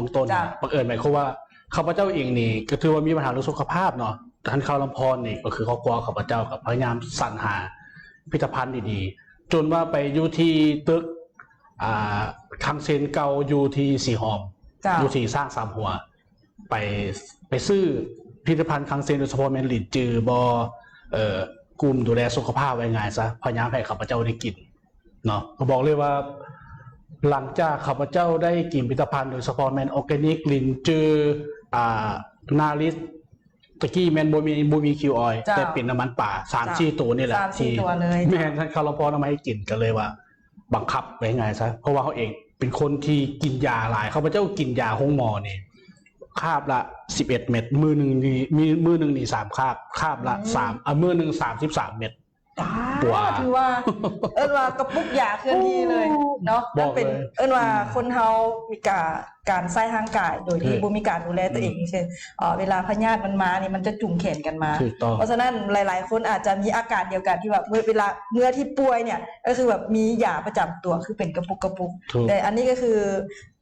ເບື້ອງຕົ້ນ. ເຈົ້າ ບັງເອີນໝາຍຄວາມວ່າ ຂ້າພະເຈົ້າເອງນີ້ກໍຖືວ່າມີບັນຫາເລື່ອງສຸຂະພາບເນາະ, ທ່ານຂ່າວລຳພອນນີ້ກໍຄືຄອບຄົວຂ້າພະເຈົ້າກໍພະຍາຍາມສັນຫາຜະລິດຕະພັນດີໆ ຈົນວ່າໄປຢູ່ທີ່ຕຶກ ອ່າ ຄັງເຊັນເກົ່າຢູ່ທີ່ສີຫອມ ເຈົ້າ ຢູ່ທີ່ຊ້າງສາມຫົວ ໄປ ໄປຊື້ຜະລິດຕະພັນຄັງເຊັນ ໂດຍສະເພາະແມ່ນລິນຈື ບໍ່ ເອີ ກຸ່ມດູແລສຸຂະພາບ ວ່າງ່າຍຊະ ພະຍາຍາມໃຫ້ຂ້າພະເຈົ້າໄດ້ກິນເນາະ. ກໍບອກເລີຍວ່າ ຫຼັງຈາກຂ້າພະເຈົ້າໄດ້ກິນຜະລິດຕະພັນ ໂດຍສະເພາະແມ່ນອໍແກນິກ ລິນຈື ອ່າ ນາລິດ ຕະກີ້ແມ່ນບໍ່ມີ ບໍ່ມີຄິວອອຍ ເຈົ້າ ແຕ່ເປັນນ້ຳມັນປາ ສາມສີ່ ເຈົ້າ ໂຕນີ້ແຫຼະ ສາມສີ່ ທີ່ ໂຕເລີຍ ແມ່ນ ທ່ານຂ່າວລຳພອນເອົາມາໃຫ້ກິນ ກໍເລີຍວ່າບັງຄັບ ວ່າງ່າຍຊະ ເພາະວ່າເຮົາເອງເປັນຄົນທີ່ກິນຢາຫຼາຍ. ຂ້າພະເຈົ້າກິນຢາໂຮງໝໍນີ້ ຄາບລະສິບເອັດເມັດ ມື້ໜຶ່ງນີ້ ມີມື້ໜຶ່ງນີ້ສາມຄາບ ຄາບລະ ອືມ ສາມ ອາ ມື້ໜຶ່ງສາມສິບສາມເມັດ. ວ້າ ວ້າ ຖືວ່າ ເອີ້ນວ່າກະປຸກຢາເຄື່ອນທີ່ເລີຍເນາະ. ມັນເປັນ ບອກເລີຍ ເອີ້ນວ່າ ອືມ ຄົນເຮົາມີກາ ການໃຊ້ຮ່າງກາຍໂດຍທີ່ ຖືກ ບໍ່ມີການດູແລຕົວເອງ ອືມ ເຊັ່ນ ເອີ ເວລາພະຍາດມັນມານີ້ ມັນຈະຈູງແຂນກັນມາ. ຖືກຕ້ອງ. ເພາະສະນັ້ນ ຫຼາຍໆຄົນອາດຈະມີອາການດຽວກັນທີ່ແບບເມື່ອ ເວລາເມື່ອທີ່ປ່ວຍເນ່ຍ ກໍຄືແບບມີຢາປະຈຳຕົວ ຄືເປັນກະປຸກກະປຸກ. ຖືກ. ແຕ່ອັນນີ້ກໍຄື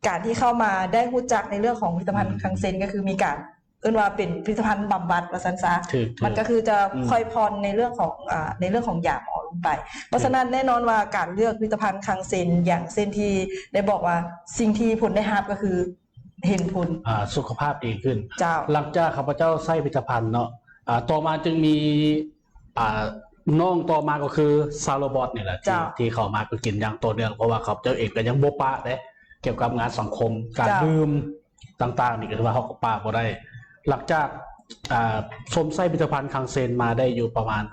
ການທີ່ເຂົ້າມາໄດ້ຮູ້ຈັກໃນເລື່ອງຂອງຜະລິດຕະພັນ ອືມ ຄັງເຊັນ ກໍຄືມີການ ເອີ້ນວ່າເປັນຜະລິດຕະພັນບຳບັດວ່າຊັ້ນຊະ. ຖືກໆ. ມັນກໍຄືຈະ ອືມ ຄ່ອຍຜ່ອນໃນເລື່ອງຂອງ ອາ ໃນເລື່ອງຂອງຢາໝໍລົງໄປ. ເພາະສະນັ້ນ ຖືກ ແນ່ນອນວ່າການເລືອກຜະລິດຕະພັນຄັງເຊັນ ຢ່າງເຊັ່ນທີ່ໄດ້ບອກວ່າ ສິ່ງທີ່ຜົນໄດ້ຮັບກໍຄືເຫັນຜົນ ອາ ສຸຂະພາບດີຂຶ້ນ. ເຈົ້າ. ຫຼັງຈາກຂ້າພະເຈົ້າໃຊ້ຜະລິດຕະພັນເນາະ ອາ ຕໍ່ມາຈຶ່ງມີ ອາ ນ້ອງຕໍ່ມາກໍຄືຊາວໂຣບອດນີ້ແຫຼະ ເຈົ້າ ທີ່ ທີ່ເຂົ້າມາກໍກິນຢ່າງຕໍ່ເນື່ອງ ເພາະວ່າຂ້າພະເຈົ້າເອງກໍຍັງບໍ່ປະເດ້ ກ່ຽວກັບງານສັງຄົມ ການ ເຈົ້າ ດື່ມ ຕ່າງໆນີ້ ກໍຖືວ່າເຮົາກໍປະບໍ່ໄດ້. ຫຼັງຈາກ ອ່າ ຊົມໃຊ້ຜະລິດຕະພັນຄັງເຊັນມາໄດ້ຢູ່ປະມານ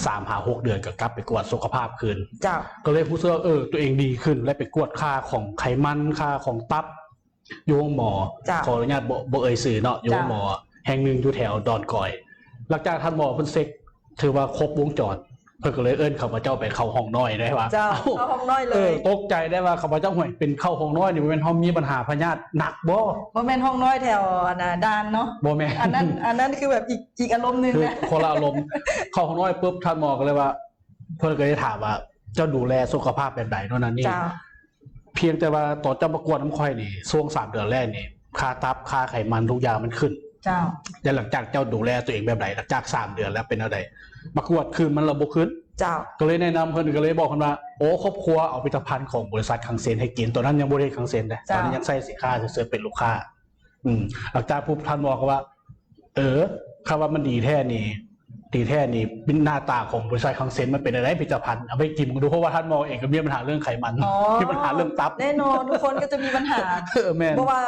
ສາມຫາຫົກເດືອນ ກໍກັບໄປກວດສຸຂະພາບຄືນ. ເຈົ້າ. ກໍເລີຍຮູ້ສຶກວ່າ ເອີ ຕົວເອງດີຂຶ້ນ ແລະ ໄປກວດຄ່າຂອງໄຂມັນ ຄ່າຂອງຕັບ ຢູ່ໂຮງໝໍ. ເຈົ້າ. ຂໍອະນຸຍາດບໍ່ ບໍ່ເອີ່ຍຊື່ເນາະ ຢູ່ໂຮງໝໍ ເຈົ້າ ແຫ່ງໜຶ່ງຢູ່ແຖວດອນກອຍ. ຫຼັງຈາກທ່ານໝໍເພິ່ນເຊັກ ຖືວ່າຄົບວົງຈອນ ເພິ່ນກໍເລີຍເອີ້ນຂ້າພະເຈົ້າໄປເຂົ້າຫ້ອງນ້ອຍໄດ້ວ່າ. ເຈົ້າ. ເອົ້າ ເຂົ້າຫ້ອງນ້ອຍເລີຍ. ເອີ ຕົກໃຈໄດ້ວ່າຂ້າພະເຈົ້າ ຫ້ວຍ ເປັນເຂົ້າຫ້ອງນ້ອຍນີ້ ບໍ່ແມ່ນເຮົາມີບັນຫາພະຍາດໜັກບໍ່? ບໍ່ແມ່ນຫ້ອງນ້ອຍແຖວ ອັນນ່າ ດ່ານເນາະ. ບໍ່ແມ່ນ. ອັນນັ້ນ ອັນນັ້ນຄືແບບອີກ ອີກອາລົມໜຶ່ງ ຄື ນະ ຄົນລະອາລົມ. ເຂົ້າຫ້ອງນ້ອຍປຶບ ທ່ານໝໍກໍເລີຍວ່າ ເພິ່ນກໍໄດ້ຖາມວ່າ ເຈົ້າດູແລສຸຂະພາບແບບໃດໂນ່ນນັ້ນນີ້? ເຈົ້າ. ພຽງແຕ່ວ່າຕອນເຈົ້າມາກວດນຳຂ້ອຍນີ້ ຊ່ວງສາມເດືອນແລກນີ້ ຄ່າຕັບ ຄ່າໄຂມັນ ທຸກຢ່າງມັນຂຶ້ນ. ເຈົ້າ. ແລະ ຫຼັງຈາກເຈົ້າດູແລຕົວເອງແບບໃດ? ຫຼັງຈາກສາມເດືອນແລ້ວເປັນແນວໃດ? ມາກວດຄືນມັນລະບໍ່ຂຶ້ນ. ເຈົ້າ. ກໍເລີຍແນະນຳເພິ່ນ ກໍເລີຍບອກເພິ່ນວ່າ ໂອ້ ຄອບຄົວເອົາຜະລິດຕະພັນຂອງບໍລິສັດຄັງເຊັນໃຫ້ກິນ. ຕອນນັ້ນຍັງບໍ່ໄດ້ເຮັດຄັງເຊັນເດ້. ເຈົ້າ. ຕອນນັ້ນຍັງໃຊ້ສິນຄ້າຊື່ໆ ເປັນລູກຄ້າ. ອືມ ຫຼັງຈາກພຸ້ນທ່ານໝໍກໍວ່າ ເອີ ຄັນວ່າມັນດີແທ້ນີ້ ດີແທ້ນີ້ ເປັນໜ້າຕາຂອງບໍລິສັດຄັງເຊັນມັນເປັນແນວໃດ? ຜະລິດຕະພັນເອົາໄປກິນເບິ່ງດູ ເພາະວ່າທ່ານໝໍເອງກໍມີບັນຫາເລື່ອງໄຂມັນ ອໍ ມີບັນຫາເລື່ອງຕັບ. ແນ່ນອນ ທຸກຄົນກໍຈະມີບັນຫາ. ເອີ ແມ່ນ. ເພາະວ່າ